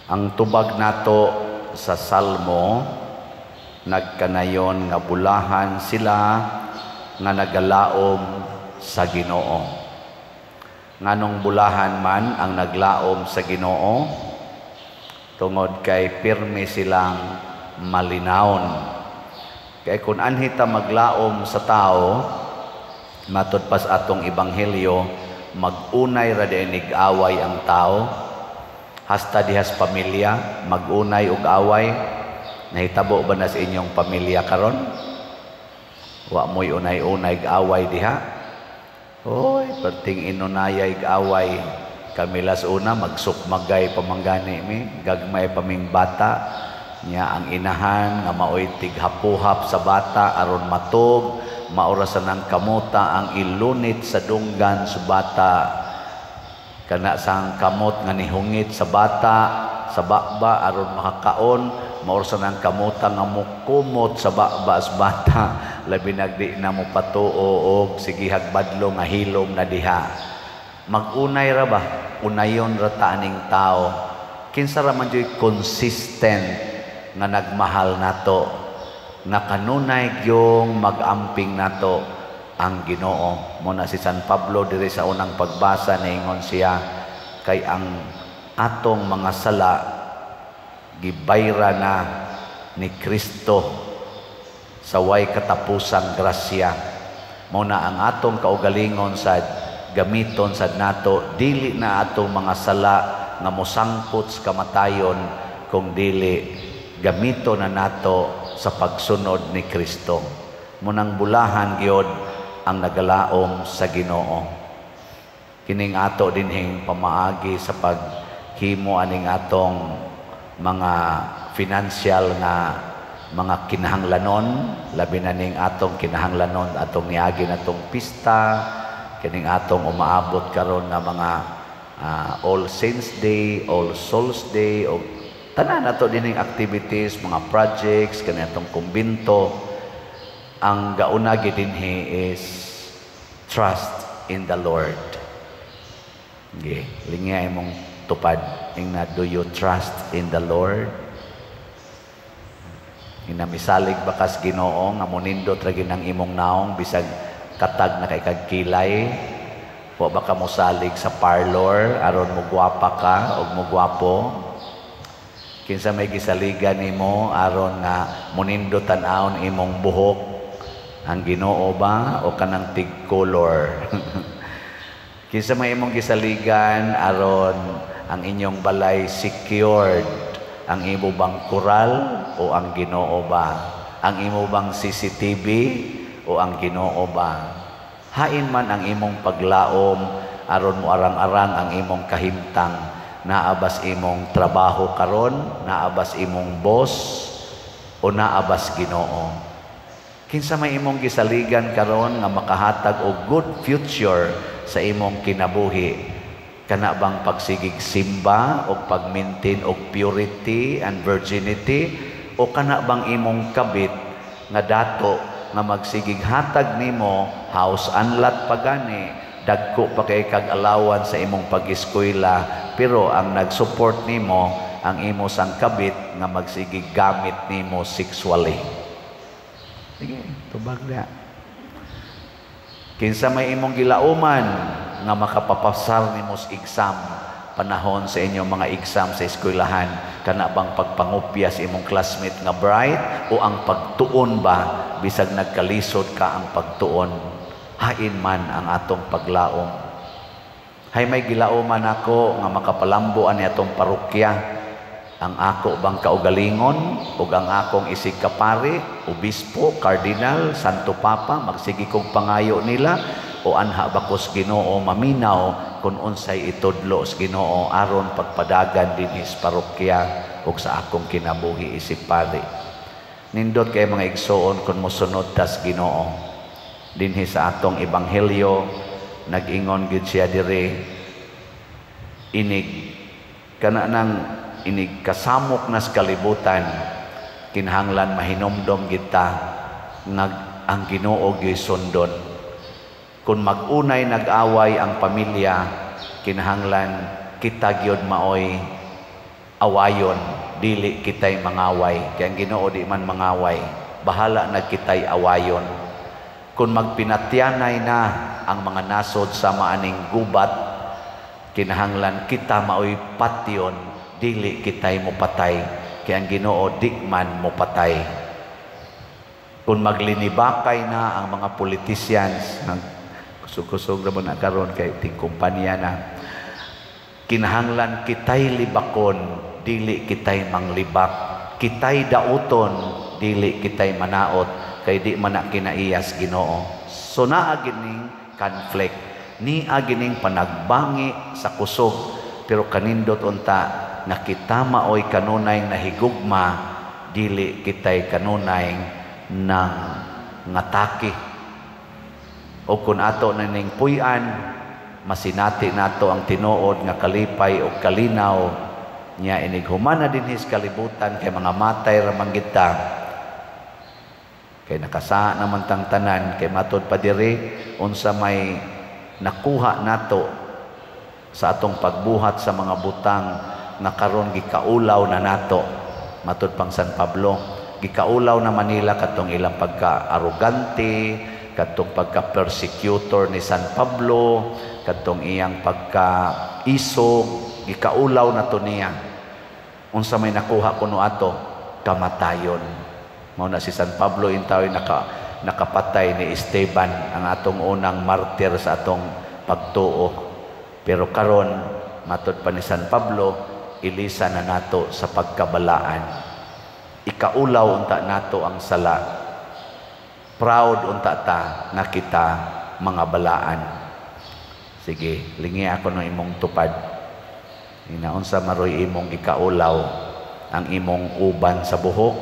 Ang tubag nato sa Salmo, nagkanayon nga bulahan sila nga nagalaom sa Ginoo. Nganong bulahan man ang naglaom sa Ginoo? Tungod kay pirmi silang malinawon. Kay kung anhi ta maglaom sa tao, matud pas atong ebanghelyo, mag-unay ra diay nig-away ang tao. Hasta dihas pamilya, mag-unay og away. Nahitabo ba na sa inyong pamilya karon? Wa mo'y unay-unay away diha? Oy, perting inunayay away. Kami las una magsukmagay pamanggani mi, gagmay paming bata. Nya ang inahan nga maoy tighapuhap sa bata aron matug, maorasan ang kamuta ang ilunit sa dunggan sa bata. Kana sang kamot nga nihungit sa bata sa baba aron makakaon, maorasan ang kamuta nga mukumot sa baba sa bata, labi nagdi na mo patuo og sigihag badlo nga hilom na diha. Magunay ra ba? Unayon ra ta aning tao. Kinsa ra man juy consistent nga nagmahal nato, nga kanunay gyung mag-amping nato? Ang Ginoo. Mo na si San Pablo diri sa unang pagbasa, niingon siya kay ang atong mga sala gibayra na ni Kristo sa way katapusang grasya. Mo na ang atong kaugalingon sad gamiton sad nato, dili na atong mga sala nga mosangpot sa kamatayon, kung dili gamito na nato sa pagsunod ni Kristo. Munang bulahan gyud ang nagalaom sa Ginoo. Kining ato dinhing pamaagi sa paghimo aning atong mga financial nga mga kinahanglanon, labi na ning atong kinahanglanon atong niagi natong pista, kining atong umaabot karon nga mga All Saints Day, All Souls Day, o tanan nato dining activities, mga projects kani atong kumbinto. Ang gauna gid dinhi is trust in the Lord. Ge, lingya imong tupad ingna, "Do you trust in the Lord?" Ina misalig ba kas Ginoo nga monindot ra ang imong naong bisag katag na kay kag kilay? Wa ba ka mosalig sa parlor aron mo gwapa ka og mo gwapo? Kinsa may gisaligan nimo aron nga monindot tan-awon imong buhok? Ang Ginoo ba o kanang tig color? Kinsa may imong gisaligan aron ang inyong balay secured? Ang imo bang koral o ang Ginoo ba? Ang imo bang CCTV o ang Ginoo ba? Hain man ang imong paglaom aron mo arang-arang ang imong kahimtang, naabas imong trabaho karon, naabas imong boss o naabas Ginoo? Kinsa may imong gisaligan karon nga makahatag og good future sa imong kinabuhi? Kana bang pagsigig simba o pag-maintain og purity and virginity, o kana bang imong kabit nga dato nga magsigig hatag nimo house and lot pagani, dagko pa kay kag allowance sa imong pag-eskwela, pero ang nag-support nimo ang imo sang kabit nga magsigig gamit nimo sexually? Sige, tubag na. Kinsa may imong gilauman nga makapapasar nimo sa exam panahon sa inyong mga exam sa eskwelahan? Kana bang pagpangupya sa imong classmate nga bright o ang pagtuon ba bisag nagkalisod ka ang pagtuon? Hain man ang atong paglaom? Hay may gilauman ako nga makapalambo ani atong parokya? Ang ako bang kaugalingon ug ang akong isig kapari, obispo, cardinal, Santo Papa, magsige kog pangayo nila, o anha ba kos Ginoo, maminaw kung unsay itudlo sa Ginoo aron pagpadagan dinhi sa parokya ug sa akong kinabuhi isip pari? Nindot kay, mga igsoon, kung mosunod tas Ginoo. Dinhi sa atong ebanghelyo, nag-ingon gid siya diri, inig kana nang inig kasamok nas kalibutan, kinahanglan mahinomdom kita nga ang Ginoo gyud sundon. Kung mag-unay nag-away ang pamilya, kinahanglan kita gyud maoy awayon, dili kitay mangaway, kay ang Ginoo di man mangaway. Bahala na kitay awayon. Kung magpinatyanay na ang mga nasod sa maaning gubat, kinahanglan kita maoy patyon, dili kitay mopatay, kay ang Ginoo di man mopatay. Kung maglinibakay na ang mga politicians, kusog-kusog na mo na karon kay tingkumpanya na, kinahanglan kitay libakon, dili kitay manglibak. Kitay dauton, dili kitay manaot, kay di man na kinaiyas Ginoo. So naa gining conflict, nia gining panagbangi sa kusog, pero kanindot unta nga kita maoy kanunay nahigugma, dili kitay kanunay nang ngatake. O kung ato na ning puy-an, masinati nato ang tinuod nga kalipay o kalinaw niya inig humana dinhi sa kalibutan, kay mga matay ra man gid ta, kay nakasaa naman tang tanan. Kay matod pa diri, unsa may nakuha nato sa atong pagbuhat sa mga butang nga karon gikaulaw na nato? Matod pang San Pablo, gikaulaw na Manila katong ilang pagka-arrogante, katong pagka-persecutor ni San Pablo, katong iyang pagka-isog, gikaulaw na to niya. Unsa may nakuha kuno ato? Kamatayon. Mao na si San Pablo intaw nakapatay ni Esteban, ang atong unang martir sa atong pagtuo. Pero karon, matod pa ni San Pablo, ilisa na nato sa pagkabalaan. Ikaulaw unta nato ang sala. Proud unta ta nga kita mga balaan. Sige, lingi ako no imong tupad. Inaunsa maroy imong ikaulaw, ang imong uban sa buhok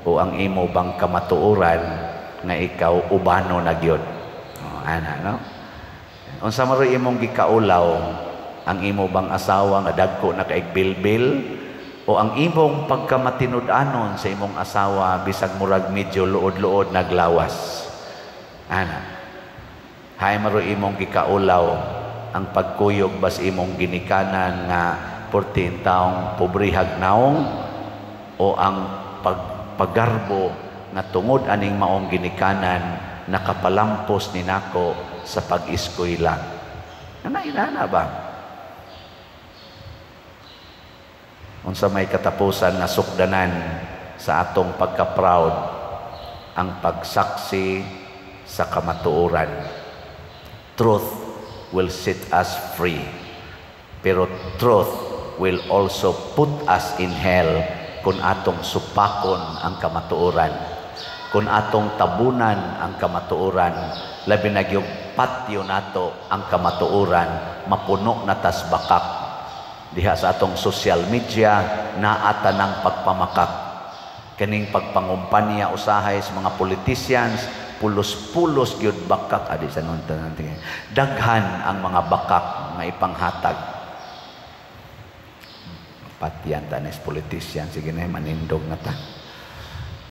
o ang imo bang kamatuoran nga ikaw ubano na gyud? Oh, ana, no? Unsa maroy imong gikaulaw, ang imo bang asawa nga dagko na kaig bilbil o ang imong pagkamatinud-anon sa imong asawa bisag murag medyo luod-luod naglawas? Ana. Hay maroy imong gikaulaw, ang pagkuyog bas imong ginikanan nga 14 taong pobrehag naong o ang pagpagarbo nga tungod aning maong ginikanan nakapalampos ni nako sa pag-eskwela? Ana, inana ba? Unsa may katapusan nga sukdanan sa atong pagka-proud? Ang pagsaksi sa kamatuoran. Truth will set us free, pero truth will also put us in hell kung atong supakon ang kamatuoran, kung atong tabunan ang kamatuoran, labi na gyud patyo nato ang kamatuoran, mapuno na tas bakak. Diha sa atong social media, naata ng pagpamakak. Kaning pagpangumpanya usahay sa mga politicians, pulos-pulos gyud bakak adi sa nun tanan. Daghan ang mga bakak nga ipanghatag. Patyan tanis politician, sige na, manindog na ta.